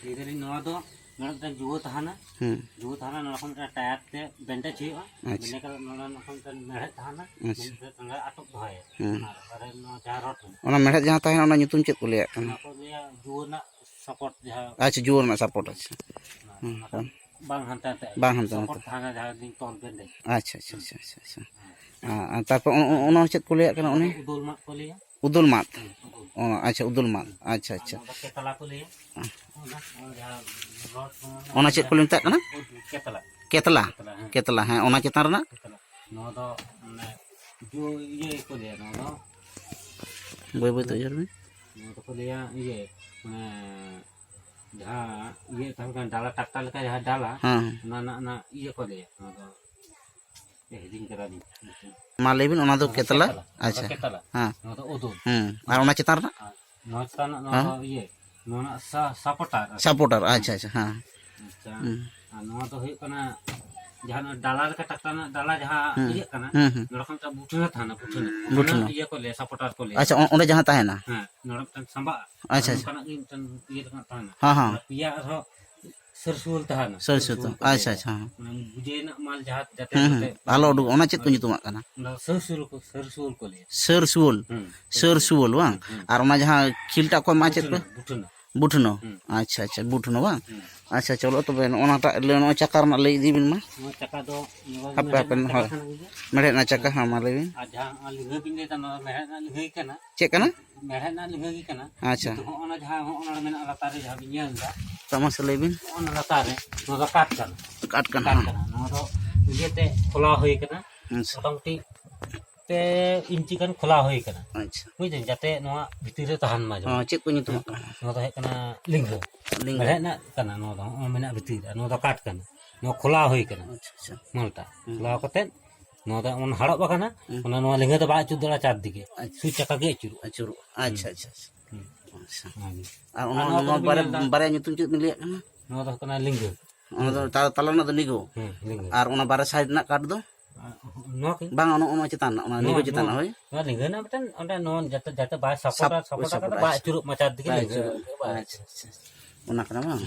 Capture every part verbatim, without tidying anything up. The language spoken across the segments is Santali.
ᱞᱟᱹᱭ ᱫᱟᱞᱤᱧ, ᱱᱚᱣᱟ ᱫᱚ ᱱᱚᱰᱮ ᱢᱤᱫᱴᱟᱝ ᱡᱩᱣᱟᱹ ᱛᱟᱦᱮᱱᱟ᱾ ᱦᱩᱸ᱾ ᱡᱩᱣᱟᱹ ᱛᱟᱦᱮᱱᱟ, ᱱᱚᱰᱮ ᱠᱷᱚᱱ ᱢᱤᱫᱴᱟᱝ ᱴᱟᱭᱟᱨ ᱛᱮ ᱵᱮᱱᱰᱮᱡᱽ ᱦᱩᱭᱩᱜᱼᱟ᱾ ᱟᱪᱪᱷᱟ᱾ ᱵᱮᱱᱰᱮᱡᱽ ᱠᱟᱛᱮ ᱱᱚᱰᱮ ᱠᱷᱚᱱ ᱢᱤᱫᱴᱟᱝ ᱢᱮᱲᱦᱮᱫ ᱛᱟᱦᱮᱱᱟ᱾ ᱟᱪᱪᱷᱟ᱾ ᱢᱤᱫᱴᱟᱝ ᱱᱚᱰᱮ ᱟᱴᱚᱠ ᱫᱚᱦᱚᱭᱟ᱾ ᱦᱩᱸ᱾ ᱟᱨ ᱚᱠᱟᱨᱮ ᱱᱚᱣᱟ ᱡᱟᱦᱟᱸ ᱨᱚᱰ ᱢᱮᱱᱟᱜᱼᱟ᱾ ᱚᱱᱟ ᱢᱮᱲᱦᱮᱫ ᱡᱟᱦᱟᱸ ᱛᱟᱦᱮᱱᱟ, ᱚᱱᱟ ᱧᱩᱛᱩᱢ ᱪᱮᱫ ᱠᱚ ᱞᱟᱹᱭᱟᱜ ᱠᱟᱱᱟ? ᱚᱱᱟ ᱠᱚ ᱞᱟᱹᱭᱟ ᱡᱩᱣᱟᱹ ᱨᱮᱱᱟᱜ ᱥᱟᱯᱚᱴ ᱡᱟᱦᱟᱸ᱾ ᱟᱪᱪᱷᱟ, ᱡᱩᱣᱟᱹ ᱨᱮᱱᱟᱜ ᱥᱟᱯᱚᱴ, ᱟᱪᱪᱷᱟ᱾ ᱚᱱᱟ ᱦᱩᱸ, ᱠᱚ ᱦᱩᱸ᱾ ᱵᱟᱝ ᱦᱟᱱᱛᱮ ᱱᱟᱛᱮ᱾ ᱵᱟᱝ ᱦᱟᱱᱛᱮ ᱥᱟᱯᱚᱴ ᱱᱟᱛᱮ᱾ ᱛᱟᱦᱮᱱᱟ ᱡᱟᱦᱟᱸ ᱫᱤᱱ ᱛᱚᱞ ᱵᱮᱱᱰᱮᱡᱽ᱾ ᱟᱪᱪᱷᱟ, ᱟᱪᱪᱷᱟ, ᱟᱪᱪᱷᱟ, ᱟᱪᱪᱷᱟ, ᱟᱪᱪᱷᱟ᱾ ᱦᱮᱸ᱾ ᱟᱨ, ᱟᱨ ᱛᱟᱨᱯᱚᱨ ᱚᱱ-, ᱚᱱ-, ᱚᱱᱟ ᱪᱮᱫ ᱠᱚ ᱞᱟᱹᱭᱟᱜ ᱠᱟᱱᱟ ᱚᱱᱟ ᱩᱱᱤ? ᱫᱚ ᱩᱫᱩᱞ ᱢᱟᱫ ᱠᱚ ᱞᱟᱹᱭᱟ᱾ ᱩᱫᱩᱞ ᱢᱟᱫ᱾ ᱦᱮᱸ, ᱩᱫᱩᱞ᱾ ᱚ, ᱟᱪᱪᱷᱟ, ᱩᱫᱩᱞ ᱢᱟᱫ᱾ ᱟᱪᱪᱷᱟ, ᱟᱨ ᱟᱪᱪᱷᱟ, ᱱᱚᱣᱟ ᱟᱪᱪᱷᱟ᱾ ᱫᱚ ᱠᱮᱛᱟᱞᱟ ᱠᱚ ᱞᱟᱹᱭᱟ᱾ ᱦᱮᱸ᱾ ᱚᱱᱟ, ᱚᱱᱟ ᱡᱟᱦᱟᱸ ᱨᱚᱰ ᱠᱚ ᱚᱱᱟ ᱪᱮᱫ ᱠᱚ ᱢᱮᱛᱟᱜ ᱠᱟᱱᱟ? ᱠᱮᱛᱟᱞᱟ᱾ ᱠᱮᱛᱞᱟ? ᱠᱮᱛᱟᱞᱟ, ᱦᱮᱸ᱾ ᱠᱮᱛᱞᱟ, ᱦᱮᱸ, ᱚᱱᱟ ᱪᱮᱛᱟᱱ ᱨᱮᱱᱟᱜ? ᱠᱮᱛᱞᱟ᱾ ᱱᱚᱣᱟ ᱫᱚ ᱢᱟᱱᱮ ᱡᱩ-, ᱤᱭᱟᱹ ᱜᱮᱠᱚ ᱞᱟᱹᱭᱟ ᱱᱚᱣᱟ ᱫᱚ᱾ ᱵᱟᱹᱭ ᱵᱟᱹᱭ ᱛᱮ ᱩᱭᱦᱟᱹᱨ ᱢᱮ᱾ ᱱᱚᱣᱟ ᱫᱚᱠᱚ ᱞᱟᱹᱭᱟ ᱤᱭᱟᱹ, ᱢᱟᱱᱮ ᱡᱟᱦᱟᱸ ᱤᱭᱟᱹ ᱛᱟᱦᱮᱸ ᱠᱟᱱᱟ, ᱰᱟᱞᱟ, ᱴᱨᱟᱠᱴᱟᱨ ᱞᱮᱠᱟ ᱡᱟᱦᱟᱸ ᱰᱟᱞᱟ, ᱦᱮᱸ᱾ ᱚᱱᱟ ᱨᱮᱱᱟᱜ, ᱚᱱᱟ ᱤᱭᱟᱹ ᱠᱚ ᱞᱟᱹᱭᱟ᱾ ᱱᱚᱣᱟ ᱫᱚ ᱦᱤᱲᱤᱧ ᱠᱟᱫᱟᱞᱤᱧ᱾ ᱢᱟ ᱞᱟᱹᱭ ᱵᱤᱱ, ᱚᱱᱟ ᱫᱚ ᱱᱚᱣᱟ ᱫᱚ ᱠᱮᱛᱞᱟ? ᱠᱮᱛᱞᱟ᱾ ᱱᱚᱣᱟ ᱫᱚ ᱟᱪᱪᱷᱟ᱾ ᱠᱮᱛᱞᱟ᱾ ᱦᱮᱸ᱾ ᱱᱚᱣᱟ ᱫᱚ ᱩᱫᱩᱞ᱾ ᱦᱩᱸ᱾ ᱟᱨ ᱚᱱᱟ ᱪᱮᱛᱟᱱ ᱨᱮᱱᱟᱜ? ᱟᱨ ᱱᱚᱣᱟ ᱪᱮᱛᱟᱱ ᱨᱮᱱᱟᱜ, ᱱᱚᱣᱟ ᱦᱮᱸ? ᱫᱚ ᱤᱭᱟᱹ, ᱱᱚᱣᱟ ᱨᱮᱱᱟᱜ ᱥᱟ-, ᱥᱟᱯᱚᱴᱟᱨ᱾ ᱥᱟᱯᱚᱴᱟᱨ, ᱦᱮᱸ᱾ ᱟᱪᱪᱷᱟ, ᱟᱪᱪᱷᱟ, ᱦᱮᱸ᱾ ᱟᱪᱪᱷᱟ᱾ ᱦᱩᱸ᱾ ᱟᱨ ᱱᱚᱣᱟ ᱫᱚ ᱦᱩᱭᱩᱜ ᱠᱟᱱᱟ ᱡᱟᱦᱟᱸ ᱚᱱᱟ ᱰᱟᱞᱟ ᱞᱮᱠᱟ ᱴᱨᱟᱠᱴᱟᱨ ᱨᱮᱱᱟᱜ ᱰᱟᱞᱟ ᱡᱟᱦᱟᱸ ᱦᱩᱸ᱾ ᱤᱭᱟᱹᱜ ᱠᱟᱱᱟ, ᱦᱩᱸ, ᱦᱩᱸ᱾ ᱱᱚᱰᱮ ᱠᱷᱚᱱ ᱢᱤᱫᱴᱟᱝ ᱵᱩᱴᱷᱟᱹᱱᱟ ᱛᱟᱦᱮᱱᱟ, ᱵᱩᱴᱷᱟᱹᱱᱟ᱾ ᱵᱩᱴᱷᱟᱹᱱᱟ᱾ ᱚᱱᱟ ᱤᱭᱟᱹ ᱠᱚ ᱞᱟᱹᱭᱟ, ᱥᱟᱯᱚᱴᱟᱨ ᱠᱚ ᱞᱟᱹᱭᱟ᱾ ᱟᱪᱪᱷᱟ, ᱚ-, ᱚᱸᱰᱮ ᱡᱟᱦᱟᱸ ᱛᱟᱦᱮᱱᱟ? ᱦᱮᱸ, ᱱᱚᱰᱮ ᱢᱤᱫᱴᱟᱝ ᱥᱟᱢᱵᱟᱜᱼᱟ᱾ ᱟᱪᱪᱷᱟ, ᱟᱨ ᱟᱪᱪᱷᱟ᱾ ᱱᱚᱝᱠᱟᱱᱟᱜ ᱜᱮ ᱢᱤᱫᱴᱟᱝ ᱤᱭᱟᱹ ᱞᱮᱠᱟᱱᱟᱜ ᱛᱟᱦᱮᱱᱟ᱾ ᱦᱮᱸ, ᱦᱮᱸ᱾ ᱚᱱᱟ ᱯᱮᱭᱟ ᱟᱨᱦᱚᱸ ᱥᱟᱹᱨ ᱥᱩᱣᱟᱹᱞ ᱛᱟᱦᱮᱱᱟ᱾ ᱥᱟᱹᱨ ᱥᱩᱣᱟᱹᱞ ᱥᱟᱹᱨ ᱛᱟᱦᱮᱱᱟ᱾ ᱥᱩᱣᱟᱹᱞ ᱟᱪᱪᱷᱟ, ᱠᱚ ᱟᱪᱪᱷᱟ, ᱞᱟᱹᱭᱟ᱾ ᱦᱮᱸ᱾ ᱢᱟᱱᱮ ᱵᱩᱡᱷᱟᱹᱣ ᱨᱮᱱᱟᱜ ᱢᱟᱞ ᱡᱟᱦᱟᱸ ᱡᱟᱛᱮ ᱦᱩᱸ, ᱦᱩᱸ᱾ ᱛᱟᱛᱮ ᱟᱞᱚ ᱩᱰᱩᱠᱚᱜ, ᱚᱱᱟ ᱪᱮᱫ ᱠᱚ ᱧᱩᱛᱩᱢᱟᱜ ᱠᱟᱱᱟ? ᱚᱱᱟ ᱥᱟᱹᱨ ᱥᱩᱣᱟᱹᱞ ᱠᱚ, ᱥᱟᱹᱨ ᱥᱩᱣᱟᱹᱞ ᱠᱚ ᱞᱟᱹᱭᱟ᱾ ᱥᱟᱹᱨ ᱥᱩᱣᱟᱹᱞ? ᱦᱩᱸ, ᱥᱟᱹᱨ ᱥᱟᱹᱨ ᱥᱩᱣᱟᱹᱞ᱾ ᱥᱩᱣᱟᱹᱞ ᱵᱟᱝ? ᱦᱩᱸ᱾ ᱟᱨ ᱚᱱᱟ ᱡᱟᱦᱟᱸ ᱠᱷᱤᱞᱴᱟᱜ ᱠᱚ ᱮᱢᱟᱜᱼᱟ ᱪᱮᱫ ᱠᱚ? ᱵᱩᱴᱷᱟᱹᱱᱟ, ᱵᱩᱴᱷᱟᱹᱱᱟ᱾ ᱵᱩᱴᱷᱱᱚ᱾ ᱦᱩᱸ᱾ ᱟᱪᱪᱷᱟ, ᱟᱪᱪᱷᱟ, ᱵᱩᱴᱷᱱᱚ ᱵᱟᱝ? ᱦᱩᱸ᱾ ᱟᱪᱪᱷᱟ, ᱪᱚᱞᱚ ᱛᱚᱵᱮ ᱱᱚᱜᱼᱚ ᱱᱟᱴᱟᱜ ᱞᱟᱹᱭ, ᱱᱚᱜᱼᱚᱭ ᱪᱟᱠᱟ ᱨᱮᱱᱟᱜ ᱞᱟᱹᱭ ᱤᱫᱤ ᱵᱤᱱ ᱢᱟ᱾ ᱱᱚᱣᱟ ᱪᱟᱠᱟ ᱫᱚ, ᱱᱚᱣᱟ ᱦᱟᱯᱮ, ᱢᱮᱲᱦᱮᱫ ᱦᱟᱯᱮ, ᱨᱮᱱᱟᱜ ᱪᱟᱠᱟ ᱦᱳᱭ᱾ ᱠᱟᱱᱟ ᱜᱚᱝᱠᱮ᱾ ᱢᱮᱲᱦᱮᱫ ᱨᱮᱱᱟᱜ ᱪᱟᱠᱟ, ᱦᱮᱸ, ᱢᱟ ᱞᱟᱹᱭ ᱵᱤᱱ᱾ ᱟᱨ ᱡᱟᱦᱟᱸ ᱚᱱᱟ ᱞᱤᱸᱜᱟᱹ ᱵᱤᱱ ᱞᱟᱹᱭ ᱫᱟ, ᱱᱚᱣᱟ ᱢᱮᱲᱦᱮᱫ ᱨᱮᱱᱟᱜ ᱞᱤᱸᱜᱟᱹ ᱜᱮ ᱠᱟᱱᱟ᱾ ᱪᱮᱫ ᱠᱟᱱᱟ? ᱢᱮᱲᱦᱮᱫ ᱨᱮᱱᱟᱜ ᱞᱤᱸᱜᱟᱹ ᱜᱮ ᱠᱟᱱᱟ᱾ ᱟᱪᱪᱷᱟ᱾ ᱠᱤᱱᱛᱩ ᱦᱚᱸᱜᱼᱚ ᱱᱟ ᱡᱟᱦᱟᱸ, ᱦᱚᱸᱜᱼᱚ ᱱᱟ ᱢᱮᱱᱟᱜᱼᱟ ᱞᱟᱛᱟᱨ ᱨᱮ, ᱡᱟᱦᱟᱸ ᱵᱤᱱ ᱧᱮᱞ ᱫᱟ, ᱛᱟ ᱢᱟᱥᱮ ᱞᱟᱹᱭ ᱵᱤᱱ᱾ ᱦᱚᱸᱜᱼᱚ ᱱᱟ ᱞᱟᱛᱟᱨ ᱨᱮ, ᱱᱚᱣᱟ ᱫᱚ ᱠᱟᱴ ᱠᱟᱱᱟ᱾ ᱠᱟᱴ ᱦᱮᱸ᱾ ᱠᱟᱱᱟ᱾ ᱱᱚᱣᱟ ᱫᱚ ᱤᱭᱟᱹᱛᱮ ᱠᱷᱚᱞᱟᱣ ᱦᱩᱭ ᱠᱟᱱᱟ᱾ ᱟᱪᱪᱷᱟ᱾ ᱢᱚᱴᱟᱢᱩᱴᱤ ᱯᱮ ᱤᱧᱪᱤ ᱜᱟᱱ ᱠᱷᱚᱞᱟᱣ ᱦᱩᱭ ᱠᱟᱱᱟ᱾ ᱟᱪᱪᱷᱟ᱾ ᱵᱩᱡᱽ ᱫᱟᱹᱧ, ᱡᱟᱛᱮ ᱱᱚᱣᱟ ᱵᱷᱤᱛᱤᱨ ᱨᱮ ᱛᱟᱦᱮᱱ ᱢᱟ ᱡᱮᱢᱚᱱ᱾ ᱦᱚᱸ, ᱪᱮᱫ ᱠᱚ ᱧᱩᱛᱩᱢᱟᱜ ᱠᱟᱱᱟ? ᱱᱚᱣᱟ ᱫᱚ ᱦᱩᱭᱩᱜ ᱠᱟᱱᱟ ᱞᱤᱸᱜᱟᱹ᱾ ᱞᱤᱸᱜᱟᱹ᱾ ᱢᱮᱲᱦᱮᱫ ᱨᱮᱱᱟᱜ ᱠᱟᱱᱟ ᱱᱚᱣᱟ ᱫᱚ, ᱦᱚᱸᱜᱼᱚᱭ ᱢᱮᱱᱟᱜᱼᱟ ᱵᱷᱤᱛᱤᱨ ᱨᱮ, ᱟᱨ ᱱᱚᱣᱟ ᱫᱚ ᱠᱟᱴ ᱠᱟᱱᱟ᱾ ᱱᱚᱣᱟ ᱠᱷᱚᱞᱟᱣ ᱦᱩᱭ ᱠᱟᱱᱟ᱾ ᱟᱪᱪᱷᱟ, ᱟᱪᱪᱷᱟ᱾ ᱢᱟᱞᱴᱟ ᱦᱩᱸ᱾ ᱠᱷᱚᱞᱟᱣ ᱠᱟᱛᱮᱫ ᱱᱚᱣᱟ ᱫᱚ ᱮᱢᱚᱱ ᱦᱟᱲᱚᱵ ᱟᱠᱟᱱᱟ, ᱦᱩᱸ᱾ ᱚᱱᱟ ᱱᱚᱣᱟ ᱞᱤᱸᱜᱟᱹ ᱫᱚ ᱵᱟᱭ ᱟᱹᱪᱩᱨ ᱫᱟᱲᱮᱭᱟᱜᱼᱟ ᱪᱟᱨ ᱫᱤᱠᱮ᱾ ᱟᱪᱪᱷᱟ᱾ ᱥᱩᱫᱷᱩ ᱪᱟᱠᱟ ᱜᱮ ᱟᱹᱪᱩᱨᱚᱜᱼᱟ᱾ ᱟᱪᱩᱨᱚᱜᱼᱟ᱾ ᱟᱪᱪᱷᱟ, ᱦᱩᱸ᱾ ᱟᱪᱪᱷᱟ, ᱟᱪᱪᱷᱟ᱾ ᱦᱩᱸ᱾ ᱟᱨ ᱟᱨ ᱚᱱᱟ, ᱱᱚᱣᱟ ᱱᱚᱣᱟ ᱠᱚᱫᱚ ᱵᱤᱱ ᱵᱟᱨᱭᱟ, ᱧᱮᱞ ᱮᱫᱟ? ᱵᱟᱨᱭᱟ ᱧᱩᱛᱩᱢ ᱪᱮᱫ ᱵᱤᱱ ᱞᱟᱹᱭᱟᱜ ᱠᱟᱱᱟ? ᱱᱚᱣᱟ ᱫᱚ ᱦᱩᱭᱩᱜ ᱠᱟᱱᱟ ᱞᱤᱸᱜᱟᱹ᱾ ᱚᱱᱟ ᱫᱚ ᱛᱟ-, ᱛᱟᱞᱟ ᱨᱮᱱᱟᱜ ᱫᱚ ᱱᱤᱜᱚ᱾ ᱦᱮᱸ, ᱞᱤᱸᱜᱟᱹ᱾ ᱟᱨ ᱚᱱᱟ ᱵᱟᱨᱭᱟ ᱥᱟᱭᱤᱰ ᱨᱮᱱᱟᱜ ᱠᱟᱴ ᱫᱚ? ᱟᱨ ᱱᱚᱣᱟ ᱠᱤ? ᱵᱟᱝ, ᱚᱱᱟ, ᱚᱱᱟ ᱪᱮᱛᱟᱱ ᱨᱮᱱᱟᱜ, ᱚᱱᱟ ᱱᱚᱣᱟ, ᱱᱤᱜᱚ ᱪᱮᱛᱟᱱ ᱱᱚᱣᱟ, ᱨᱮᱱᱟᱜ, ᱦᱳᱭ᱾ ᱱᱚᱣᱟ ᱞᱤᱸᱜᱟᱹ ᱨᱮᱱᱟᱜ ᱢᱤᱫᱴᱮᱱ ᱚᱸᱰᱮ ᱱᱚᱣᱟ ᱡᱟᱛᱮ, ᱡᱟᱛᱮ ᱵᱟᱭ ᱥᱟᱯᱚᱴᱟ, ᱥᱟᱯ-, ᱥᱟᱯᱚᱴᱟ ᱥᱟᱯᱚᱴᱟ, ᱠᱟᱛᱮ ᱵᱟᱭ ᱟᱪᱪᱷᱟ᱾ ᱟᱹᱪᱩᱨᱚᱜ ᱢᱟ ᱪᱟᱨ ᱫᱤᱠᱮ ᱵᱟᱭ ᱞᱤᱸᱜᱟᱹ᱾ ᱟᱹᱪᱩᱨᱚᱜ᱾ ᱵᱟᱭ ᱟᱪᱪᱷᱟ, ᱟᱹᱪᱩᱨᱚᱜ᱾ ᱟᱪᱪᱷᱟ, ᱟᱪᱪᱷᱟ᱾ ᱚᱱᱟ ᱠᱟᱱᱟ ᱵᱟᱝ?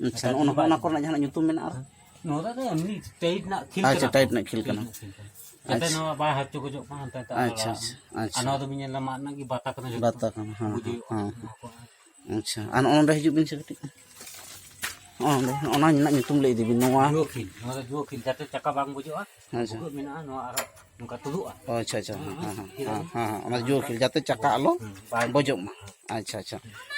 ᱟᱪᱪᱷᱟ, ᱱᱚᱜᱼᱚ ᱱᱚᱣᱟ, ᱚᱱᱟ ᱠᱚᱨᱮᱱᱟᱜ ᱡᱟᱦᱟᱱᱟᱜ ᱧᱩᱛᱩᱢ ᱢᱮᱱᱟᱜᱼᱟ ᱟᱨ? ᱱᱚᱣᱟ ᱫᱚ ᱮᱢᱱᱤ ᱴᱟᱭᱤᱴ ᱨᱮᱱᱟᱜ ᱠᱷᱤᱞ ᱟᱪᱪᱷᱟ, ᱠᱟᱱᱟ᱾ ᱴᱟᱭᱤᱴ ᱨᱮᱱᱟᱜ ᱠᱷᱤᱞ ᱠᱟᱱᱟ᱾ ᱴᱟᱭᱤᱴ ᱨᱮᱱᱟᱜ ᱠᱷᱤᱞ ᱠᱟᱱᱟ᱾ ᱡᱟᱛᱮ ᱟᱪᱪᱷᱟ᱾ ᱱᱚᱣᱟ ᱵᱟᱭ ᱦᱟᱹᱪᱩ ᱜᱚᱡᱚᱜ ᱢᱟ, ᱦᱟᱱᱛᱮ ᱱᱟᱛᱮ ᱟᱪᱪᱷᱟ, ᱟᱞᱟᱫᱟ᱾ ᱟᱪᱪᱷᱟ, ᱟᱪᱪᱷᱟ᱾ ᱟᱨ ᱱᱚᱣᱟ ᱫᱚᱵᱤᱱ ᱧᱮᱞ ᱧᱟᱢᱟ, ᱢᱟᱫ ᱨᱮᱱᱟᱜ ᱜᱮ ᱵᱟᱛᱟ ᱠᱟᱱᱟ ᱡᱚᱛᱚ᱾ ᱵᱟᱛᱟ ᱠᱟᱱᱟ, ᱦᱮᱸ, ᱵᱩᱡᱷᱟᱹᱣ ᱦᱮᱸ, ᱦᱮᱸ᱾ ᱱᱚᱣᱟ ᱠᱚ᱾ ᱟᱪᱪᱷᱟ, ᱟᱨ ᱱᱚᱜᱼᱚ ᱱᱚᱰᱮ ᱦᱤᱡᱩᱜ ᱵᱤᱱ ᱥᱮ ᱠᱟᱹᱴᱤᱡ᱾ ᱱᱚᱜᱼᱚ ᱱᱚᱰᱮ, ᱚᱱᱟ ᱨᱮᱱᱟᱜ ᱧᱩᱛᱩᱢ ᱞᱟᱹᱭ ᱤᱫᱤ ᱵᱤᱱ, ᱱᱚᱣᱟ᱾ ᱡᱩᱣᱟᱹ ᱠᱷᱤᱞ, ᱱᱚᱣᱟ ᱫᱚ ᱡᱩᱣᱟᱹ ᱠᱷᱤᱞ, ᱡᱟᱛᱮ ᱪᱟᱠᱟ ᱵᱟᱝ ᱵᱩᱡᱷᱟᱹᱜᱼᱟ᱾ ᱟᱪᱪᱷᱟ᱾ ᱵᱷᱩᱜᱟᱹᱜ ᱢᱮᱱᱟᱜᱼᱟ, ᱱᱚᱣᱟ ᱟᱨᱦᱚᱸ ᱱᱚᱝᱠᱟ ᱛᱩᱫᱩᱜᱼᱟ᱾ ᱚ, ᱟᱪᱪᱷᱟ, ᱟᱪᱪᱷᱟ, ᱦᱮᱸ, ᱦᱮᱸ, ᱦᱮᱸ, ᱦᱮᱸ, ᱦᱮᱸ, ᱚᱱᱟ ᱡᱩᱣᱟᱹ ᱠᱷᱤᱞ, ᱡᱟᱛᱮ ᱪᱟᱠᱟ ᱟᱞᱚ ᱦᱮᱸ, ᱵᱟᱭ ᱵᱚᱡᱚᱜ ᱢᱟ᱾ ᱟᱪᱪᱷᱟ, ᱟᱪᱪᱷᱟ᱾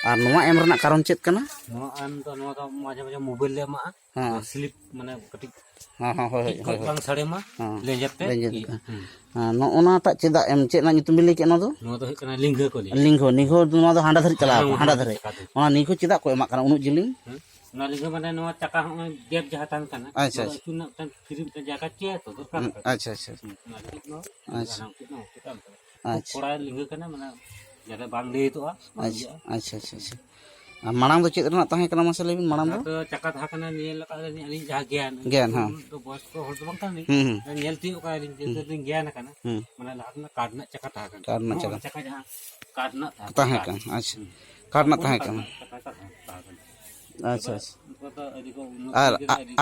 ᱟᱨ ᱱᱚᱣᱟ ᱮᱢ ᱨᱮᱱᱟᱜ ᱠᱟᱨᱚᱱ ᱪᱮᱫ ᱠᱟᱱᱟ? ᱱᱚᱣᱟ ᱮᱢ ᱫᱚ, ᱱᱚᱣᱟ ᱫᱚ ᱢᱟᱡᱷᱮ ᱢᱟᱡᱷᱮ ᱢᱳᱵᱟᱭᱤᱞ ᱞᱮ ᱮᱢᱟᱜᱼᱟ᱾ ᱦᱮᱸ᱾ ᱱᱚᱣᱟ ᱥᱞᱤᱯ, ᱢᱟᱱᱮ ᱠᱟᱹᱴᱤᱡ ᱦᱮᱸ, ᱦᱮᱸ, ᱦᱳᱭ, ᱦᱳᱭ, ᱴᱷᱤᱠ ᱦᱳᱭ, ᱠᱚ ᱦᱳᱭ᱾ ᱵᱟᱝ ᱥᱟᱰᱮ ᱢᱟ, ᱦᱮᱸ᱾ ᱞᱮᱸᱡᱮᱨ ᱛᱮ ᱞᱮᱸᱡᱮᱨ ᱤᱭᱟᱹ᱾ ᱛᱮ᱾ ᱦᱮᱸ᱾ ᱦᱮᱸ, ᱱᱚᱜᱼᱚ ᱱᱟᱴᱟᱜ ᱪᱮᱫᱟᱜ ᱮᱢ, ᱪᱮᱫ ᱨᱮᱱᱟᱜ ᱧᱩᱛᱩᱢ ᱵᱤᱱ ᱞᱟᱹᱭ ᱠᱮᱫ ᱱᱚᱣᱟ ᱫᱚ? ᱱᱚᱣᱟ ᱫᱚ ᱦᱩᱭᱩᱜ ᱠᱟᱱᱟ ᱞᱤᱝᱜᱷᱟᱹ ᱠᱚ ᱞᱟᱹᱭᱟ᱾ ᱞᱤᱝᱜᱷᱚ, ᱞᱤᱝᱜᱷᱚ ᱱᱚᱣᱟ ᱫᱚ ᱦᱟᱸᱰᱮ ᱫᱷᱟᱹᱨᱤᱡ ᱪᱟᱞᱟᱣ ᱦᱮᱸ, ᱠᱟᱱᱟ, ᱦᱟᱸᱰᱮ ᱦᱟᱸᱰᱮ ᱫᱷᱟᱹᱨᱤᱡ᱾ ᱪᱟᱠᱟ ᱫᱷᱟᱹᱨᱤᱡ᱾ ᱚᱱᱟ ᱞᱤᱝᱜᱷᱚ ᱪᱮᱫᱟᱜ ᱠᱚ ᱮᱢᱟᱜ ᱠᱟᱱᱟ ᱩᱱᱟᱹᱜ ᱡᱤᱞᱤᱧ? ᱦᱮᱸ? ᱚᱱᱟ ᱞᱤᱝᱜᱷᱚ ᱢᱟᱱᱮ ᱱᱚᱣᱟ ᱪᱟᱠᱟ ᱦᱚᱸᱜᱼᱚᱭ ᱜᱮᱯ ᱡᱟᱦᱟᱸ ᱛᱟᱦᱮᱱ ᱠᱟᱱᱟ, ᱟᱪᱪᱷᱟ, ᱱᱚᱣᱟ ᱫᱚ ᱟᱪᱪᱷᱟ᱾ ᱟᱹᱪᱩᱨ ᱨᱮᱱᱟᱜ ᱢᱤᱫᱴᱟᱝ ᱯᱷᱨᱤ ᱢᱤᱫᱴᱟᱝ ᱡᱟᱭᱜᱟ ᱪᱮᱭᱟᱨ ᱛᱚ ᱫᱚᱨᱠᱟᱨ ᱦᱩᱸ, ᱠᱟᱱᱟ᱾ ᱟᱪᱪᱷᱟ, ᱟᱪᱪᱷᱟ᱾ ᱦᱩᱸ, ᱚᱱᱟ ᱞᱟᱹᱜᱤᱫ ᱱᱚᱣᱟ ᱟᱪᱪᱷᱟ᱾ ᱟᱨ ᱪᱮᱫ ᱦᱚᱸ ᱪᱮᱫ ᱦᱚᱸ ᱵᱟᱝ᱾ ᱠᱷᱩᱵ ᱟᱪᱪᱷᱟ᱾ ᱠᱚᱲᱟ ᱞᱤᱝᱜᱷᱟᱹ ᱠᱟᱱᱟ, ᱢᱟᱱᱮ ᱡᱟᱛᱮ ᱵᱟᱝ ᱞᱟᱹᱭ ᱦᱚᱫᱚᱜᱼᱟ, ᱵᱟᱝ ᱟᱪᱪᱷᱟ, ᱤᱭᱟᱹᱜᱼᱟ᱾ ᱟᱪᱪᱷᱟ, ᱟᱪᱪᱷᱟ, ᱟᱪᱪᱷᱟ᱾ ᱟᱨ ᱢᱟᱲᱟᱝ ᱫᱚ ᱪᱮᱫ ᱨᱮᱱᱟᱜ ᱛᱟᱦᱮᱸ ᱠᱟᱱᱟ ᱢᱟᱥᱮ ᱞᱟᱹᱭ ᱵᱤᱱ, ᱢᱟᱲᱟᱝ ᱫᱚ? ᱟᱫᱚ ᱪᱟᱠᱟ ᱛᱟᱦᱮᱸ ᱠᱟᱱᱟ, ᱧᱮᱞ ᱟᱠᱟᱫ ᱞᱤᱧ ᱟᱹᱞᱤᱧ ᱡᱟᱦᱟᱸ ᱜᱮᱭᱟᱱ, ᱜᱮᱭᱟᱱ, ᱦᱮᱸ᱾ ᱩᱱᱟᱹᱜ ᱫᱚ ᱵᱚᱭᱚᱥᱠᱚ ᱦᱚᱲ ᱫᱚ ᱵᱟᱝ ᱠᱟᱱᱟᱞᱤᱧ᱾ ᱦᱩᱸ, ᱦᱩᱸ᱾ ᱧᱮᱞ ᱛᱤᱭᱳᱜ ᱟᱠᱟᱫ ᱞᱤᱧ, ᱡᱮᱦᱮᱛᱩ ᱦᱩᱸ᱾ ᱞᱤᱧ ᱜᱮᱭᱟᱱ ᱟᱠᱟᱱᱟ᱾ ᱦᱩᱸ᱾ ᱢᱟᱱᱮ ᱞᱟᱦᱟ ᱛᱮᱱᱟᱜ ᱠᱟᱴ ᱨᱮᱱᱟᱜ ᱪᱟᱠᱟ ᱛᱟᱦᱮᱸ ᱠᱟᱱᱟ᱾ ᱠᱟᱴ ᱨᱮᱱᱟᱜ ᱱᱚᱣᱟ ᱪᱟᱠᱟ᱾ ᱪᱟᱠᱟ ᱡᱟᱦᱟᱸ ᱠᱟᱴ ᱨᱮᱱᱟᱜ ᱛᱟᱦᱮᱸ ᱛᱟᱦᱮᱸ ᱠᱟᱱᱟ᱾ ᱠᱟᱱᱟ, ᱟᱪᱪᱷᱟ᱾ ᱦᱩᱸ᱾ ᱠᱟᱴ ᱨᱮᱱᱟᱜ ᱥᱚᱢᱯᱩᱨᱱᱚ ᱛᱟᱦᱮᱸ ᱠᱟᱴ ᱠᱟᱱᱟ᱾ ᱨᱮᱱᱟᱜ ᱪᱟᱠᱟ ᱛᱟᱦᱮᱸ, ᱛᱟᱦᱮᱸ ᱠᱟᱱᱟ᱾ ᱟᱪᱪᱷᱟ, ᱮᱵᱟᱨ ᱟᱪᱪᱷᱟ᱾ ᱱᱤᱛᱚᱜ ᱫᱚ ᱟᱹᱰᱤ ᱠᱚ ᱩᱱᱱᱚᱛᱤ ᱟᱨ, ᱠᱮᱫᱟ, ᱟᱨ, ᱟᱹᱰᱤ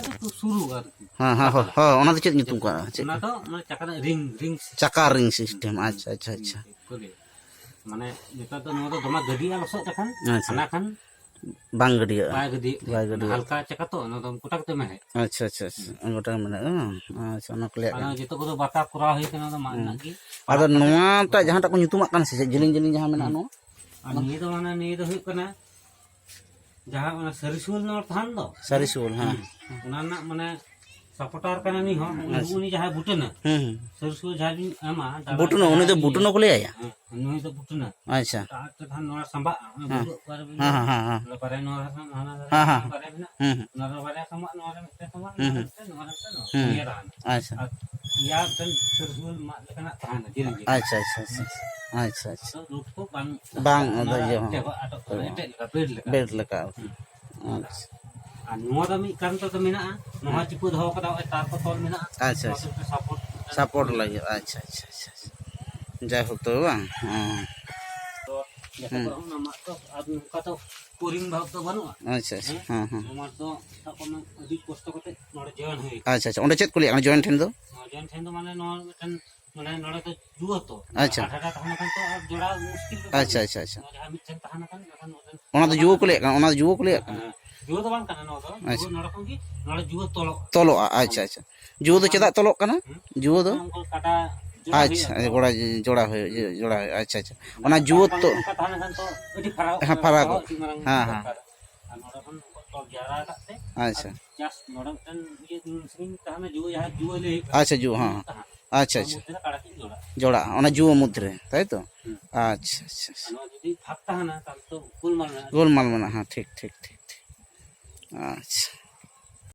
ᱟᱨ ᱠᱚ ᱥᱩᱨᱩ ᱟᱨᱠᱤ᱾ ᱦᱮᱸ, ᱦᱮᱸ, ᱦᱳᱭ, ᱦᱳᱭ, ᱚᱱᱟ ᱫᱚ ᱪᱮᱫ ᱧᱩᱛᱩᱢ ᱠᱚ ᱟᱲᱟᱜᱟ? ᱪᱮᱫ? ᱚᱱᱟ ᱫᱚ ᱚᱱᱟ ᱪᱟᱠᱟ ᱨᱮᱱᱟᱜ ᱨᱤᱝ, ᱨᱤᱝ ᱥᱤᱥᱴᱮᱢ᱾ ᱪᱟᱠᱟ ᱨᱤᱝ ᱥᱤᱥᱴᱮᱢ, ᱦᱩᱸ, ᱟᱪᱪᱷᱟ, ᱟᱪᱪᱷᱟ, ᱦᱩᱸ, ᱟᱪᱪᱷᱟ᱾ ᱪᱮᱫ ᱠᱚ ᱞᱟᱹᱭᱟ? ᱢᱟᱱᱮ ᱱᱮᱛᱟᱨ ᱫᱚ ᱱᱚᱣᱟ ᱫᱚ ᱫᱚᱢᱮ ᱜᱟᱹᱰᱤᱜᱼᱟ ᱞᱚᱥᱚᱫ ᱞᱮᱠᱷᱟᱱ, ᱟᱪᱪᱷᱟ᱾ ᱦᱟᱱᱟ ᱠᱷᱟᱱ ᱵᱟᱝ ᱜᱟᱹᱰᱤᱭᱟᱹᱜᱼᱟ᱾ ᱵᱟᱭ ᱜᱟᱹᱰᱤᱭᱟᱹᱜ ᱵᱟᱭ ᱛᱟᱭᱟ᱾ ᱜᱟᱹᱰᱤᱭᱟᱹᱜᱼᱟ᱾ ᱦᱟᱞᱠᱟ ᱪᱟᱠᱟ ᱛᱚ, ᱚᱱᱟ ᱫᱚ ᱜᱚᱴᱟ ᱜᱮᱛᱚ ᱢᱮᱲᱦᱮᱫ᱾ ᱟᱪᱪᱷᱟ, ᱟᱪᱪᱷᱟ, ᱟᱪᱪᱷᱟ᱾ ᱦᱩᱸ᱾ ᱜᱚᱴᱟ ᱢᱮᱲᱦᱮᱫ, ᱵᱟᱝ? ᱟᱪᱪᱷᱟ, ᱚᱱᱟ ᱠᱚ ᱞᱟᱹᱭᱟᱜ ᱟᱫᱚ ᱠᱟᱱᱟ᱾ ᱡᱚᱛᱚ ᱠᱚᱫᱚ ᱵᱟᱛᱟ ᱠᱚᱨᱟᱣ ᱦᱩᱭ ᱠᱟᱱᱟ, ᱚᱱᱟ ᱫᱚ ᱢᱟᱫ ᱦᱩᱸ᱾ ᱨᱮᱱᱟᱜ ᱜᱮ᱾ ᱟᱫᱚ ᱯᱟᱲᱟᱜ ᱠᱟᱛᱮ ᱱᱚᱣᱟᱴᱟᱜ ᱡᱟᱦᱟᱸᱴᱟᱜ ᱠᱚ ᱧᱩᱛᱩᱢᱟᱜ ᱠᱟᱱᱟ ᱥᱮ ᱪᱮᱫ, ᱡᱮᱞᱮᱧ ᱡᱮᱞᱮᱧ ᱡᱟᱦᱟᱸ ᱢᱮᱱᱟᱜᱼᱟ ᱦᱩᱸ᱾ ᱱᱚᱣᱟ? ᱟᱨ ᱱᱤᱭᱟᱹ ᱫᱚ ᱢᱟᱱᱮ, ᱱᱤᱭᱟᱹ ᱫᱚ ᱦᱩᱭᱩᱜ ᱠᱟᱱᱟ ᱡᱟᱦᱟᱸ ᱚᱱᱟ ᱥᱟᱹᱨᱤ ᱥᱩᱞ ᱱᱚᱣᱟ ᱛᱟᱦᱮᱱ ᱫᱚ, ᱥᱟᱹᱨᱤ ᱥᱩᱞ, ᱦᱮᱸ᱾ ᱦᱩᱸ᱾ ᱚᱱᱟ ᱨᱮᱱᱟᱜ ᱢᱟᱱᱮ ᱥᱟᱯᱚᱴᱟᱨ ᱠᱟᱱᱟ ᱱᱩᱭ ᱦᱚᱸ, ᱩᱱᱤ, ᱟᱪᱪᱷᱟ᱾ ᱩᱱᱤ ᱡᱟᱦᱟᱸᱭ ᱵᱩᱴᱟᱹᱱᱟ᱾ ᱦᱩᱸ, ᱦᱩᱸ᱾ ᱥᱟᱹᱨᱤ ᱥᱩᱞ ᱡᱟᱦᱟᱸᱭ ᱵᱤᱱ ᱮᱢᱟ, ᱫᱟᱲᱮ ᱵᱩᱴᱱᱟᱹ, ᱩᱱᱤ ᱫᱚ ᱡᱟᱦᱟᱸᱭ ᱵᱩᱴᱱᱟᱹ ᱠᱚ ᱞᱟᱹᱭᱟ? ᱦᱮᱸ, ᱱᱩᱭ ᱫᱚ ᱵᱩᱴᱱᱟᱹ᱾ ᱟᱪᱪᱷᱟ᱾ ᱮᱴᱟᱜ ᱟᱜ ᱛᱮ ᱠᱷᱟᱱ ᱱᱚᱣᱟ ᱥᱟᱢᱵᱟᱜᱼᱟ, ᱚᱱᱟ ᱦᱮᱸ᱾ ᱵᱷᱩᱜᱟᱹᱜ ᱠᱚᱨᱮ ᱵᱤᱱ ᱦᱮᱸ, ᱧᱮᱞᱟ᱾ ᱦᱮᱸ, ᱦᱮᱸ, ᱦᱮᱸ᱾ ᱚᱱᱟ ᱵᱟᱨᱭᱟ ᱱᱚᱣᱟ ᱫᱷᱟᱨᱮ ᱠᱷᱟᱱ ᱦᱟᱱᱟ ᱫᱷᱟᱨᱮ ᱦᱮᱸ, ᱦᱮᱸ, ᱠᱷᱟᱱ ᱦᱮᱸ᱾ ᱵᱟᱨᱭᱟ ᱢᱮᱱᱟᱜᱼᱟ᱾ ᱦᱩᱸ, ᱦᱩᱸ᱾ ᱚᱱᱟ ᱨᱮ ᱵᱟᱨᱭᱟ ᱥᱟᱢᱵᱟᱜᱼᱟ, ᱱᱚᱣᱟ ᱨᱮ ᱢᱤᱫᱴᱮᱱ ᱥᱟᱢᱵᱟᱜᱼᱟ, ᱦᱩᱸ, ᱱᱚᱣᱟ ᱨᱮ ᱦᱩᱸ᱾ ᱢᱤᱫᱴᱮᱱ, ᱱᱚᱣᱟ ᱨᱮ ᱢᱤᱫᱴᱮᱱ, ᱱᱚᱣᱟ ᱦᱩᱸ᱾ ᱯᱩᱱᱭᱟᱹ ᱛᱟᱦᱮᱱᱟ᱾ ᱟᱪᱪᱷᱟ᱾ ᱟᱨ ᱯᱮᱭᱟ ᱢᱤᱫᱴᱮᱱ ᱥᱟᱹᱨᱤ ᱥᱩᱞ ᱢᱟᱫ ᱞᱮᱠᱟᱱᱟᱜ ᱛᱟᱦᱮᱱᱟ, ᱡᱮᱞᱮᱧ ᱡᱮᱞᱮᱧ᱾ ᱟᱪᱪᱷᱟ, ᱟᱪᱪᱷᱟ, ᱟᱪᱪᱷᱟ, ᱟᱪᱪᱷᱟ᱾ ᱟᱪᱪᱷᱟ, ᱟᱪᱪᱷᱟ᱾ ᱟᱫᱚ ᱨᱩᱴ ᱠᱚ ᱵᱟᱝ ᱵᱟᱝ, ᱚᱱᱟ ᱟᱫᱚ ᱤᱭᱟᱹ ᱦᱚᱸ᱾ ᱴᱮᱵᱟ ᱟᱴᱚᱠ ᱠᱟᱱᱟ, ᱮᱴᱮᱫ ᱞᱮᱠᱟ, ᱵᱮᱰ ᱞᱮᱠᱟ᱾ ᱵᱮᱰ ᱞᱮᱠᱟ᱾ ᱦᱩᱸ᱾ ᱟᱪᱪᱷᱟ᱾ ᱟᱨ ᱱᱚᱣᱟ ᱫᱚ ᱢᱤᱫ ᱠᱟᱨᱚᱱ ᱛᱮᱫᱚ ᱢᱮᱱᱟᱜᱼᱟ, ᱱᱚᱣᱟ ᱦᱩᱸ᱾ ᱪᱤᱯᱟᱹ ᱫᱚᱦᱚ ᱠᱟᱫᱟ, ᱱᱚᱜᱼᱚᱭ ᱛᱟᱨ ᱠᱚ ᱛᱚᱞ ᱢᱮᱱᱟᱜᱼᱟ᱾ ᱟᱪᱪᱷᱟ, ᱱᱚᱣᱟ ᱟᱪᱪᱷᱟ᱾ ᱫᱚ ᱢᱤᱫᱴᱮᱱ ᱥᱟᱯᱳᱨᱴ ᱢᱤᱫᱴᱮᱱ ᱥᱟᱯᱳᱨᱴ ᱦᱩᱭᱩᱜᱼᱟ᱾ ᱞᱟᱹᱜᱤᱫ, ᱟᱪᱪᱷᱟ, ᱟᱪᱪᱷᱟ, ᱟᱪᱪᱷᱟ, ᱟᱪᱪᱷᱟ᱾ ᱡᱟᱭᱦᱳᱠ, ᱛᱚᱵᱮ ᱵᱟᱝ? ᱦᱮᱸ᱾ ᱛᱚ, ᱡᱟᱛᱮ ᱦᱩᱸ᱾ ᱠᱚᱨᱮ ᱦᱚᱸ ᱚᱱᱟ ᱢᱟᱫ ᱫᱚ ᱟᱨ ᱱᱚᱝᱠᱟ ᱛᱚ ᱠᱚᱨᱤᱝ ᱵᱷᱟᱵ ᱫᱚ ᱵᱟᱹᱱᱩᱜᱼᱟ᱾ ᱟᱪᱪᱷᱟ, ᱟᱪᱪᱷᱟ᱾ ᱦᱮᱸ? ᱦᱮᱸ, ᱦᱮᱸ᱾ ᱱᱚᱣᱟ ᱢᱟᱫ ᱫᱚ ᱥᱟᱵ ᱠᱟᱜ ᱢᱮ ᱟᱹᱰᱤ ᱠᱚᱥᱴᱚ ᱠᱟᱛᱮ ᱱᱚᱰᱮ ᱡᱚᱭᱮᱱ ᱦᱩᱭ ᱟᱠᱟᱱᱟ᱾ ᱟᱪᱪᱷᱟ, ᱟᱪᱪᱷᱟ᱾ ᱚᱸᱰᱮ ᱪᱮᱫ ᱠᱚ ᱞᱟᱹᱭᱟ? ᱚᱱᱟ ᱡᱚᱭᱮᱱ ᱴᱷᱮᱱ ᱫᱚ ᱢᱟᱱᱮ ᱱᱚᱣᱟ ᱢᱤᱫᱴᱮᱱ, ᱢᱟᱱᱮ ᱱᱚᱰᱮ ᱫᱚ ᱡᱩᱣᱟᱹ ᱛᱚ᱾ ᱟᱪᱪᱷᱟ᱾ ᱟᱰᱷᱟ ᱟᱰᱷᱟ ᱛᱟᱦᱮᱸ ᱞᱮᱱᱠᱷᱟᱱ ᱛᱚ ᱟᱨ ᱡᱚᱲᱟ ᱢᱩᱥᱠᱤᱞ ᱵᱮᱯᱟᱨ ᱟᱪᱪᱷᱟ, ᱜᱮ᱾ ᱟᱪᱪᱷᱟ, ᱟᱪᱪᱷᱟ᱾ ᱱᱚᱣᱟ ᱡᱟᱦᱟᱸ ᱢᱤᱫᱴᱷᱮᱱ ᱛᱟᱦᱮᱸ ᱞᱮᱱᱠᱷᱟᱱ ᱮᱱᱠᱷᱟᱱ ᱚᱱᱟ ᱫᱚ ᱚᱱᱟ ᱡᱩᱣᱟᱹ ᱠᱚ ᱞᱟᱹᱭᱟᱜ ᱠᱟᱱᱟ, ᱚᱱᱟ ᱫᱚ ᱡᱩᱣᱟᱹ ᱠᱚ ᱞᱟᱹᱭᱟᱜ ᱠᱟᱱᱟ᱾ ᱦᱮᱸ, ᱡᱩᱣᱟᱹ ᱫᱚ ᱵᱟᱝ ᱠᱟᱱᱟ ᱱᱚᱣᱟ ᱫᱚ᱾ ᱟᱪᱪᱷᱟ᱾ ᱡᱩᱣᱟᱹ ᱱᱚᱰᱮ ᱠᱷᱚᱱ ᱜᱮ, ᱱᱚᱰᱮ ᱡᱩᱣᱟᱹ ᱛᱚᱞᱚᱜᱼᱟ᱾ ᱛᱚᱞᱚᱜᱼᱟ, ᱟᱪᱪᱷᱟ, ᱟᱪᱪᱷᱟ᱾ ᱡᱩᱣᱟᱹ ᱫᱚ ᱪᱮᱫᱟᱜ ᱛᱚᱞᱚᱜ ᱠᱟᱱᱟ? ᱦᱩᱸ? ᱡᱩᱣᱟᱹ ᱫᱚ? ᱚᱱᱟ ᱩᱱᱠᱩ ᱠᱟᱴᱟ ᱡᱚᱲᱟ ᱟᱪᱪᱷᱟ, ᱦᱩᱭᱩᱜᱼᱟ᱾ ᱡᱚᱲᱟ, ᱡᱚᱲᱟ ᱦᱩᱭᱩᱜᱼᱟ, ᱡᱚᱲᱟ ᱦᱩᱭᱩᱜᱼᱟ, ᱟᱪᱪᱷᱟ, ᱟᱪᱪᱷᱟ᱾ ᱚᱱᱟ ᱡᱩᱣᱟᱹ ᱛᱚᱞ-, ᱱᱚᱝᱠᱟ ᱛᱟᱦᱮᱸ ᱞᱮᱱᱠᱷᱟᱱ ᱛᱚ ᱟᱹᱰᱤ ᱯᱷᱟᱨᱟᱠ, ᱦᱮᱸ, ᱯᱷᱟᱨᱟᱠ᱾ ᱵᱚᱦᱚᱜ ᱤᱫᱤ ᱢᱟᱨᱟᱝ ᱦᱮᱸ, ᱦᱮᱸ᱾ ᱫᱚᱨᱠᱟᱨ᱾ ᱟᱨ ᱱᱚᱰᱮ ᱠᱷᱚᱱ ᱩᱱᱠᱩ ᱛᱚᱞ ᱡᱟᱣᱨᱟ ᱟᱠᱟᱫ ᱛᱮ, ᱟᱪᱪᱷᱟ᱾ ᱟᱨ just ᱱᱚᱰᱮ ᱢᱤᱫᱴᱮᱱ ᱤᱭᱟᱹ ᱥᱤᱨᱤᱧ ᱛᱟᱦᱮᱱᱟ, ᱡᱩᱣᱟᱹ ᱡᱟᱦᱟᱸ ᱡᱩᱣᱟᱹ ᱞᱟᱹᱭ ᱦᱩᱭᱩᱜ ᱠᱟᱱᱟ᱾ ᱟᱪᱪᱷᱟ, ᱡᱩᱣᱟᱹ, ᱦᱮᱸ, ᱦᱮᱸ᱾ ᱛᱟᱦᱮᱱᱟ᱾ ᱟᱪᱪᱷᱟ, ᱚᱱᱟ ᱟᱪᱪᱷᱟ᱾ ᱢᱚᱫᱽᱫᱷᱮ ᱨᱮ ᱠᱟᱲᱟ ᱠᱤᱱ ᱡᱚᱲᱟᱜᱼᱟ᱾ ᱡᱚᱲᱟᱜᱼᱟ, ᱚᱱᱟ ᱡᱩᱣᱟᱹ ᱢᱩᱫᱽ ᱨᱮ, ᱛᱟᱭ ᱛᱚ? ᱦᱩᱸ᱾ ᱟᱪᱪᱷᱟ, ᱟᱪᱪᱷᱟ, ᱟᱨ ᱟᱪᱪᱷᱟ᱾ ᱱᱚᱣᱟ ᱡᱩᱫᱤ ᱵᱷᱟᱜᱽ ᱛᱟᱦᱮᱱᱟ, ᱛᱟᱦᱚᱞᱮ ᱛᱚ ᱜᱳᱞᱢᱟᱞ ᱢᱮᱱᱟᱜᱼᱟ᱾ ᱜᱳᱞᱢᱟᱞ ᱢᱮᱱᱟᱜᱼᱟ, ᱦᱮᱸ, ᱴᱷᱤᱠ, ᱴᱷᱤᱠ, ᱴᱷᱤᱠ, ᱴᱷᱤᱠ᱾ ᱟᱪᱪᱷᱟ᱾